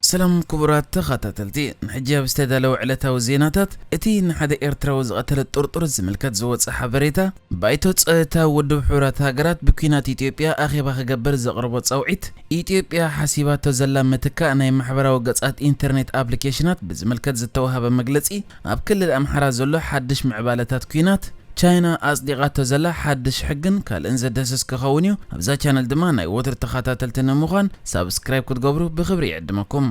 ሰላም ክቡራት ተኸታተልቲ፣ ንሕጂ ኣብ ዝተዳለወ ዕለታዊ ዜናታት፣ እቲ ንሓደ ኤርትራዊ ዝቐተለ ጥርጡር ዝምልከት ዝወጸ ሓበሬታ፣ ባይቶ ጸጥታ ውድብ ሕቡራት ሃገራት ብኲናት ኢትዮጵያ ኣኼባ ክገብር ዘቕረቦ ጸውዒት፣ ኢትዮጵያ ሓሲባቶ ዘላ ምትካእ ናይ ማሕበራዊ ገጻት ኢንተርኔት ኣፕሊኬሽናት ብዝምልከት ዝተዋህበ መግለጺ፣ ኣብ ክልል ኣምሓራ ዘሎ ሓድሽ ምዕባለታት ኲናት፣ ቻይና ኣጽዲቓቶ ዘላ ሓድሽ ሕግን ካልእን ዘዳስስ ክኸውን እዩ። ኣብዛ ቻነል ድማ ናይ ወትሩ ተኸታተልቲ ንምዃን ሳብስክራይብ ክትገብሩ ብኽብሪ ይዕድመኩም።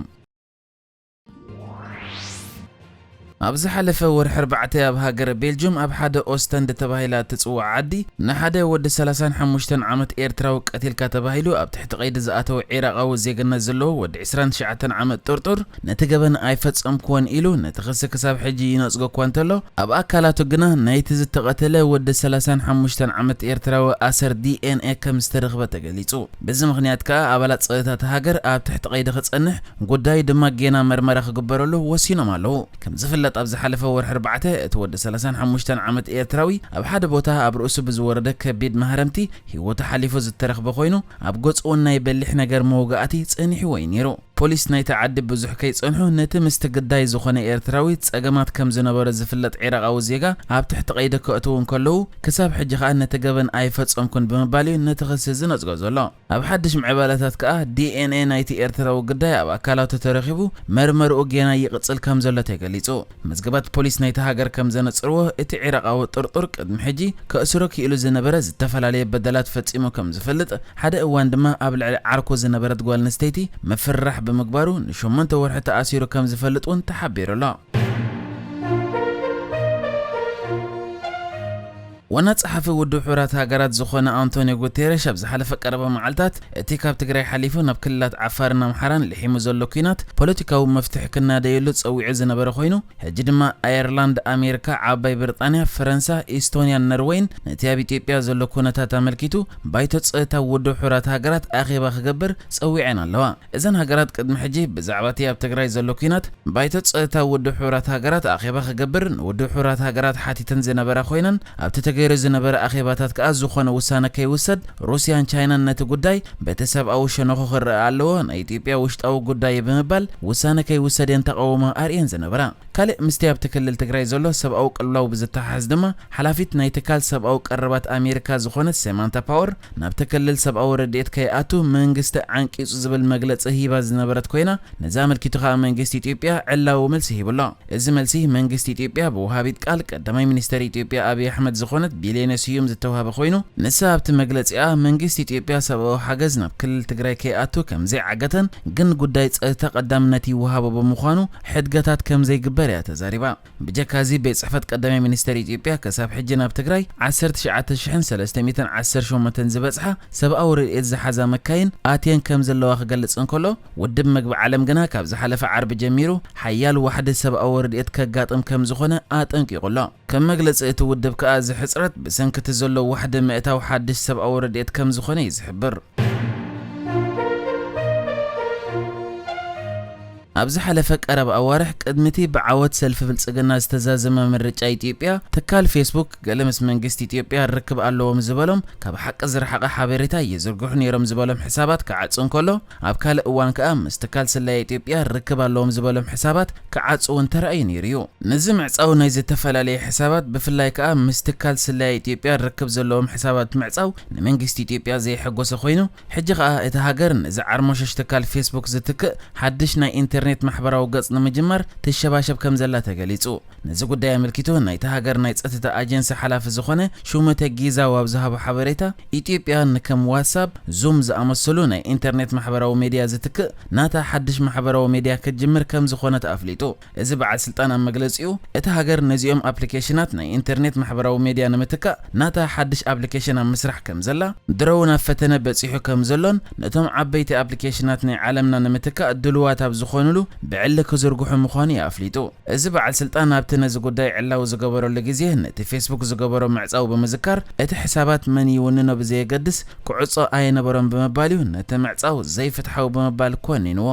ኣብ ዝሓለፈ ወርሒ ኣርባዕተ ኣብ ሃገረ ቤልጅም ኣብ ሓደ ኦስተንድ ተባሂላ እትጽዋዕ ዓዲ ንሓደ ወዲ ሰላሳን ሓሙሽተን ዓመት ኤርትራዊ ቀቲልካ ተባሂሉ ኣብ ትሕቲ ቀይዲ ዝኣተወ ዒራቓዊ ዜግነት ዘለዎ ወዲ ዕስራን ትሽዓተን ዓመት ጥርጡር ነቲ ገበን ኣይፈጸምኩዎን ኢሉ ነቲ ክሲ ክሳብ ሕጂ ይነጽጎ እኳ እንተሎ፣ ኣብ ኣካላቱ ግና ናይቲ ዝተቐተለ ወዲ ሰላሳን ሓሙሽተን ዓመት ኤርትራዊ ኣሰር ዲ ኤን ኤ ከም ዝተረኽበ ተገሊጹ። በዚ ምኽንያት ከኣ ኣባላት ጸጥታ እታ ሃገር ኣብ ትሕቲ ቀይዲ ክጸንሕ ጉዳዩ ድማ ጌና መርመራ ክግበረሉ ወሲኖም ኣለዉ። ከም ዝፍለጥ ኣብ ዝሓለፈ ወርሒ ኣርባዕተ እቲ ወዲ ሰላሳን ሓሙሽተን ዓመት ኤርትራዊ ኣብ ሓደ ቦታ ኣብ ርእሱ ብዝወረደ ከቢድ ማህረምቲ ህይወቱ ሓሊፉ ዝተረኽበ ኮይኑ ኣብ ገጹ እውን ናይ በሊሕ ነገር መውጋእቲ ጸኒሕዎ እዩ ነይሩ። ፖሊስ ናይቲ ዓዲ ብዙሕ ከይጸንሑ ነቲ ምስቲ ግዳይ ዝኾነ ኤርትራዊ ጸገማት ከም ዝነበሮ ዝፍለጥ ዒራቓዊ ዜጋ ኣብ ትሕቲ ቀይዲ ከእትዉ እንከለዉ ክሳብ ሕጂ ከኣ ነቲ ገበን ኣይፈጸምኩን ብምባል እዩ ነቲ ክሲ ዝነጽጎ ዘሎ። ኣብ ሓድሽ ምዕባለታት ከኣ ዲ ኤን ኤ ናይቲ ኤርትራዊ ግዳይ ኣብ ኣካላቱ ተረኺቡ መርመርኡ ጌና ይቕጽል ከም ዘሎ ተገሊጹ። መዝገባት ፖሊስ ናይቲ ሃገር ከም ዘነጽርዎ እቲ ዒራቓዊ ጥርጡር ቅድሚ ሕጂ ከእስሮ ክኢሉ ዝነበረ ዝተፈላለየ በደላት ፈጺሙ ከም ዝፈልጥ ሓደ እዋን ድማ ኣብ ልዕሊ ዓርኩ ዝነበረት ጓል ኣንስተይቲ ምፍርራሕ ብምግባሩ ንሸሞንተ ወርሒ ተኣሲሩ ከም ዝፈልጥ እውን ተሓቢሩ ኣሎ። ዋና ጸሓፊ ውድብ ሕቡራት ሃገራት ዝኾነ ኣንቶኒዮ ጉቴረሽ ኣብ ዝሓለፈ ቀረባ መዓልታት እቲ ካብ ትግራይ ሓሊፉ ናብ ክልላት ዓፋርን ኣምሓራን ልሒሙ ዘሎ ኲናት ፖለቲካዊ መፍትሒ ክናደየሉ ጸዊዑ ዝነበረ ኮይኑ ሕጂ ድማ ኣየርላንድ፣ ኣሜሪካ፣ ዓባይ ብሪጣንያ፣ ፈረንሳ፣ ኢስቶንያን ነርወይን ነቲ ኣብ ኢትዮጵያ ዘሎ ኩነታት ኣመልኪቱ ባይቶ ጸጥታ ውድብ ሕቡራት ሃገራት ኣኼባ ክገብር ጸዊዐን ኣለዋ። እዘን ሃገራት ቅድሚ ሕጂ ብዛዕባ እቲ ኣብ ትግራይ ዘሎ ኲናት ባይቶ ጸጥታ ውድብ ሕቡራት ሃገራት ኣኼባ ክገብር ንውድብ ሕቡራት ሃገራት ሓቲተን ዝነበራ ኮይነን ኣብቲ ተገይሩ ዝነበረ ኣኼባታት ከኣ ዝኾነ ውሳነ ከይውሰድ ሩስያን ቻይናን ነቲ ጉዳይ በቲ ሰብኣዊ ሸነኹ ክረኣ ኣለዎ፣ ናይ ኢትዮጵያ ውሽጣዊ ጉዳይ ብምባል ውሳነ ከይውሰድ እየን ተቓውሞ ኣርእየን ዝነበራ። ካልእ ምስቲ ኣብቲ ክልል ትግራይ ዘሎ ሰብኣዊ ቅልውላው ብዝተሓሓዝ ድማ ሓላፊት ናይ ትካል ሰብኣዊ ቀረባት ኣሜሪካ ዝኾነት ሰማንታ ፓወር ናብቲ ክልል ሰብኣዊ ረድኤት ከይኣቱ መንግስቲ ዓንቂጹ ዝብል መግለጺ ሂባ ዝነበረት ኮይና ነዚ ኣመልኪቱ ከኣ መንግስቲ ኢትዮጵያ ዕላዊ መልሲ ሂቡ ኣሎ። እዚ መልሲ መንግስቲ ኢትዮጵያ ብወሃቢት ቃል ቀዳማይ ሚኒስተር ኢትዮጵያ ኣብይ ኣሕመድ ዝኾነት ቢሌነ ስዩም ዝተዋህበ ኮይኑ ንሳ ኣብቲ መግለጺኣ መንግስቲ ኢትዮጵያ ሰብኣዊ ሓገዝ ናብ ክልል ትግራይ ከይኣቱ ከም ዘይዓገተን ግን ጉዳይ ጸጥታ ቀዳምነት ይወሃቦ ብምዃኑ ሕድገታት ከም ዘይግበር እያ ተዛሪባ። ብጀካ እዚ ቤት ጽሕፈት ቀዳማይ ሚኒስተር ኢትዮጵያ ክሳብ ሕጂ ናብ ትግራይ ዓሰርተ ትሽዓተ ሽሕን ሰለስተ ሚእትን ዓሰርተ ሸሞንተን ዝበጽሓ ሰብኣዊ ረድኤት ዝሓዛ መካይን ኣትየን ከም ዘለዋ ክገልጽ እንከሎ ውድብ መግቢ ዓለም ግና ካብ ዝሓለፈ ዓርቢ ጀሚሩ ሓያል ዋሕዲ ሰብኣዊ ረድኤት ከጋጥም ከም ዝኾነ ኣጠንቂቑ ኣሎ። ከም መግለጺ እቲ ውድብ ከኣ እዚ ሕጽረት ብሰንኪ እቲ ዘሎ ዋሕዲ ምእታው ሓድሽ ሰብኣዊ ረድኤት ከም ዝኾነ እዩ ዝሕብር። ኣብ ዝሓለፈ ቀረብ ኣዋርሕ ቅድሚቲ ብዓወት ሰልፊ ብልጽግና ዝተዛዘመ ምርጫ ኢትዮጵያ ትካል ፌስቡክ ገለ ምስ መንግስቲ ኢትዮጵያ ርክብ ኣለዎም ዝበሎም ካብ ሓቂ ዝረሓቐ ሓበሬታ ይዝርግሑ ነይሮም ዝበሎም ሕሳባት ክዓጹ እንከሎ ኣብ ካልእ እዋን ከኣ ምስ ትካል ስለያ ኢትዮጵያ ርክብ ኣለዎም ዝበሎም ሕሳባት ክዓጹ እውን ተራእዩ ነይሩ እዩ። ነዚ ምዕጻው ናይ ዝተፈላለየ ሕሳባት ብፍላይ ከኣ ምስ ትካል ስለያ ኢትዮጵያ ርክብ ዘለዎም ሕሳባት ምዕጻው ንመንግስቲ ኢትዮጵያ ዘየሐጎሰ ኮይኑ ሕጂ ከኣ እታ ሃገር ነዚ ዓርሞሸሽ ትካል ፌስቡክ ዝትክእ ሓድሽ ናይ ኢንተርኔት ማሕበራዊ ገጽ ንምጅማር ትሸባሸብ ከም ዘላ ተገሊጹ። ነዚ ጉዳይ ኣመልኪቱ ናይታ ሃገር ናይ ጸጥታ ኣጀንሲ ሓላፊ ዝኾነ ሹመተ ጊዛው ኣብ ዝሃቦ ሓበሬታ ኢትዮጵያ ንከም ዋትሳፕ፣ ዙም ዝኣመሰሉ ናይ ኢንተርኔት ማሕበራዊ ሜድያ ዝትክእ ናታ ሓድሽ ማሕበራዊ ሜድያ ክትጅምር ከም ዝኾነት ኣፍሊጡ። እዚ በዓል ስልጣን ኣብ መግለጺኡ እቲ ሃገር ነዚኦም ኣፕሊኬሽናት ናይ ኢንተርኔት ማሕበራዊ ሜድያ ንምትካእ ናታ ሓድሽ ኣፕሊኬሽን ኣብ ምስራሕ ከም ዘላ ድሮ እውን ኣብ ፈተነ በጺሑ ከም ዘሎን ነቶም ዓበይቲ ኣፕሊኬሽናት ናይ ዓለምና ንምትካእ ድልዋት ኣብ ዝኾኑሉ ብዕሊ ክዝርግሑ ምዃኑ እዩ ኣፍሊጡ። እዚ በዓል ስልጣን ኣብቲ ነዚ ጉዳይ ዕላዊ ዝገበረሉ ግዜ ነቲ ፌስቡክ ዝገበሮ ምዕጻው ብምዝካር እቲ ሕሳባት መን ይውንኖ ብዘየገድስ ክዕጾ ኣየነበሮን ብምባል እዩ ነቲ ምዕጻው ዘይፍትሓዊ ብምባል ኮኒንዎ።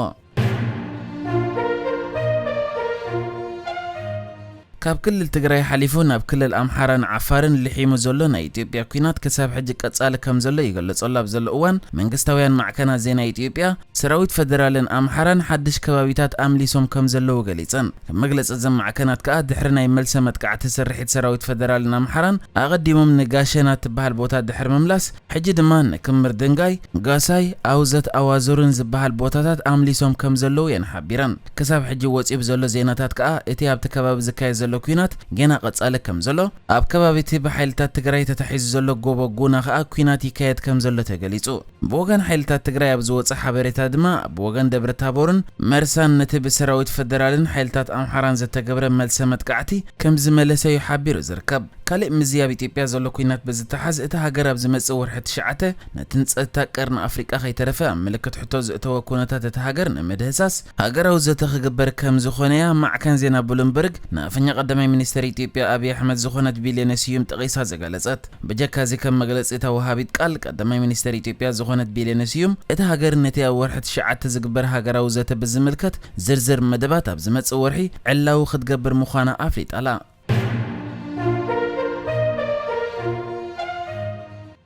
ካብ ክልል ትግራይ ሓሊፉ ናብ ክልል ኣምሓራን ዓፋርን ልሒሙ ዘሎ ናይ ኢትዮጵያ ኲናት ክሳብ ሕጂ ቀጻሊ ከም ዘሎ ይገልጸሉ ኣብ ዘሎ እዋን፣ መንግስታውያን ማዕከናት ዜና ኢትዮጵያ፣ ሰራዊት ፈደራልን ኣምሓራን ሓድሽ ከባቢታት ኣምሊሶም ከም ዘለዉ ገሊጸን። ከም መግለጺ እዘን ማዕከናት ከኣ፣ ድሕሪ ናይ መልሰ መጥቃዕቲ ስርሒት ሰራዊት ፈደራልን ኣምሓራን፣ ኣቐዲሞም ንጋሸና ትበሃል ቦታ ድሕሪ ምምላስ፣ ሕጂ ድማ ንክምር ድንጋይ፣ ጋሳይ፣ ኣውዘት ኣዋዙርን ዝበሃል ቦታታት ኣምሊሶም ከም ዘለዉ እየን ሓቢረን። ክሳብ ሕጂ ወጺኡ ብዘሎ ዜናታት ከኣ፣ እቲ ኣብቲ ከባቢ ዝካየድ ዘሎ ኲናት ጌና ቀጻሊ ከም ዘሎ፣ ኣብ ከባቢ እቲ ብሓይልታት ትግራይ ተታሒዙ ዘሎ ጎቦ ጉና ከኣ ኲናት ይካየድ ከም ዘሎ ተገሊጹ። ብወገን ሓይልታት ትግራይ ኣብ ዝወጸ ሓበሬታ ድማ፣ ብወገን ደብረ ታቦርን መርሳን ነቲ ብሰራዊት ፈደራልን ሓይልታት ኣምሓራን ዝተገብረ መልሰ መጥቃዕቲ ከም ዝመለሰ እዩ ሓቢሩ ዝርከብ። ካልእ ምስዚ ኣብ ኢትዮጵያ ዘሎ ኲናት ብዝተሓዝ፣ እታ ሃገር ኣብ ዝመጽእ ወርሒ ትሽዓተ ነቲ ንጸጥታ ቀርኒ ኣፍሪቃ ከይተረፈ ኣብ ምልክት ሕቶ ዘእተወ ኩነታት እታ ሃገር ንምድህሳስ ሃገራዊ ዘተ ክግበር ከም ዝኾነ እያ ማዕከን ዜና ብሉምበርግ ንኣፈኛ ቀዳማይ ሚኒስተር ኢትዮጵያ ኣብይ ኣሕመድ ዝኾነት ቢሌነ ስዩም ጠቒሳ ዝገለጸት። ብጀካ እዚ ከም መግለጺ እታ ወሃቢት ቃል ቀዳማይ ሚኒስተር ኢትዮጵያ ዝኾነት ቢሌነ ስዩም፣ እታ ሃገር ነቲ ኣብ ወርሒ ትሽዓተ ዝግበር ሃገራዊ ዘተ ብዝምልከት ዝርዝር መደባት ኣብ ዝመጽእ ወርሒ ዕላዊ ክትገብር ምዃና ኣፍሊጣ ኣላ።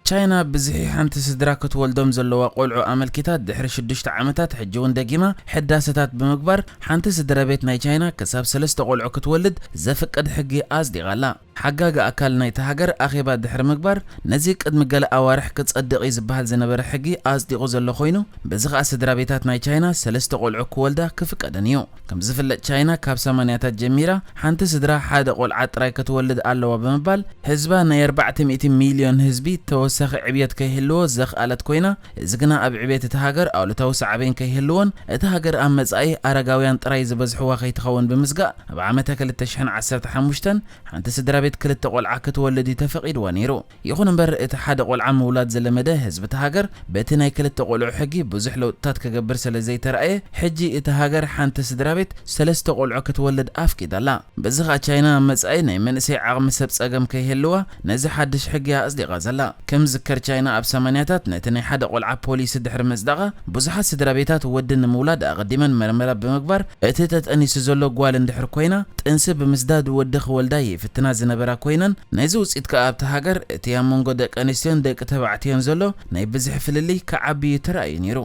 ቻይና ብዝሒ ሓንቲ ስድራ ክትወልዶም ዘለዋ ቆልዑ ኣመልኪታ ድሕሪ ሽዱሽተ ዓመታት ሕጂ እውን ደጊማ ሕዳሰታት ብምግባር ሓንቲ ስድራ ቤት ናይ ቻይና ክሳብ ሰለስተ ቆልዑ ክትወልድ ዘፍቅድ ሕጊ ኣጽዲቓ ኣላ። ሓጋጊ ኣካል ናይታ ሃገር ኣኼባ ድሕሪ ምግባር ነዚ ቅድሚ ገለ ኣዋርሕ ክጸድቕ እዩ ዝበሃል ዝነበረ ሕጊ ኣጽዲቑ ዘሎ ኮይኑ፣ በዚ ኸኣ ስድራ ቤታት ናይ ቻይና ሰለስተ ቆልዑ ክወልዳ ክፍቀደን እዩ። ከም ዝፍለጥ ቻይና ካብ ሰማንያታት ጀሚራ ሓንቲ ስድራ ሓደ ቆልዓ ጥራይ ክትወልድ ኣለዋ ብምባል ህዝባ ናይ ኣርባዕተ ሚእቲ ሚልዮን ህዝቢ ተወሳኺ ዕብየት ከይህልዎ ዘኽኣለት ኮይና፣ እዚ ግና ኣብ ዕብየት እታ ሃገር ኣሉታዊ ሳዕቤን ከይህልዎን እታ ሃገር ኣብ መጻኢ ኣረጋውያን ጥራይ ዝበዝሕዋ ከይትኸውን ብምስጋእ ኣብ ዓመተ ክልተ ሽሕን ዓሰርተ ሓሙሽተን ሓንቲ ስድራ ቤት ክልተ ቆልዓ ክትወልድ እዩ ተፈቒድዋ ነይሩ። ይኹን እምበር እቲ ሓደ ቆልዓ ምውላድ ዝለመደ ህዝቢ እታ ሃገር በቲ ናይ ክልተ ቆልዑ ሕጊ ብዙሕ ለውጥታት ክገብር ስለ ዘይተራእየ ሕጂ እታ ሃገር ሓንቲ ስድራ ቤት ሰለስተ ቆልዑ ክትወልድ ኣፍቂዳ ኣላ። በዚ ኸኣ ቻይና ኣብ መጻኢ ናይ መንእሰይ ዓቕሚ ሰብ ጸገም ከይህልዋ ነዚ ሓድሽ ሕጊ እያ ኣጽዲቓ ዘላ። ከም ዝከር ቻይና ኣብ ሰማንያታት ነቲ ናይ ሓደ ቆልዓ ፖሊሲ ድሕሪ ምጽዳቓ ብዙሓት ስድራ ቤታት ወዲ ንምውላድ ኣቐዲመን መርመራ ብምግባር እቲ ተጠኒሱ ዘሎ ጓል እንድሕር ኮይና ጥንሲ ብምስዳድ ወዲ ክወልዳ ይፍትና ዝነበራ ኮይነን፣ ናይዚ ውጽኢት ከኣ ኣብታ ሃገር እቲ ኣብ መንጎ ደቂ ኣንስትዮን ደቂ ተባዕትዮን ዘሎ ናይ ብዝሒ ፍልልይ ክዓቢ እዩ ተራእዩ ነይሩ።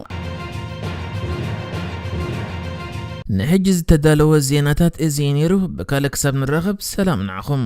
ንሕጂ ዝተዳለወ ዜናታት እዚ እዩ ነይሩ። ብካልእ ክሳብ ንራኸብ ሰላም ንዓኹም።